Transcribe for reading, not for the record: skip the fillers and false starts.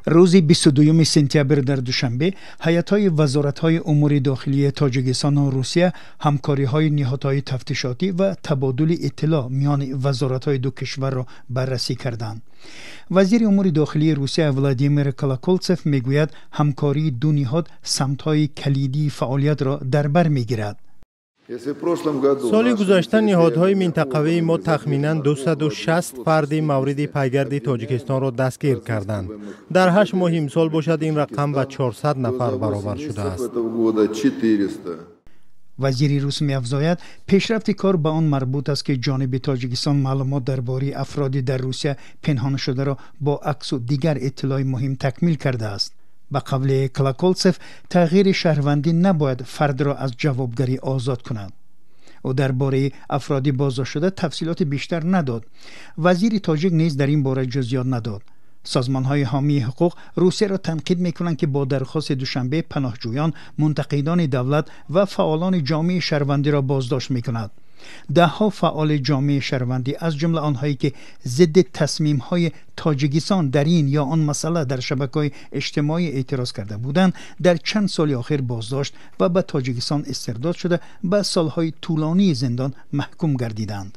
Рӯзи 22 сентябр дар Душанбе ҳайатҳои вазоратҳои умури дохилии Тоҷикистону Русия ҳамкориҳои ниҳодҳои тафтишотӣ ва табодули иттилоъ миёни вазоратҳои ду кишварро баррасӣ карданд. Вазири умури дохилии Русия Владимир Колоколцев мегӯяд, ҳамкории ду ниҳод самтҳои калидии фаъолиятро дар бар мегирад. Соли гузашта ниҳодҳои минтақавии мо тахминан 260 фарди мавриди пайгарди Тоҷикистонро дастгир карданд. Дар 8 моҳи имсол бошад, ин рақам ба 400 нафар баробар шудааст. Вазири рус меафзояд, пешрафти кор ба он марбут аст, ки ҷониби Тоҷикистон маълумот дар бораи афроди дар Русия пинҳоншударо бо аксу дигар иттилои муҳим такмил кардааст. Ба қавли Колоколцев, тағйири шаҳрвандӣ набояд фардро аз ҷавобгарӣ озод кунад. Ӯ дар бораи афроди боздоштшуда тафсилоти бештар надод. Вазири тоҷик низ дар ин бора ҷузъиёт надод. Созмонҳои ҳомии ҳуқуқ Русияро танқид мекунанд, ки бо дархости Душанбе паноҳҷӯён, мунтақидони давлат ва фаъолони ҷомеаи шаҳрвандиро боздошт мекунад. Даҳҳо фаъоли ҷомеаи шаҳрвандӣ, аз ҷумла онҳое ки зидди тасмимҳои Тоҷикистон дар ин ё он масъала дар шабакаҳои иҷтимоӣ эътироз карда буданд, дар чанд соли охир боздошт ва ба Тоҷикистон истирдод шуда, ба солҳои тӯлонии зиндон маҳкум гардиданд.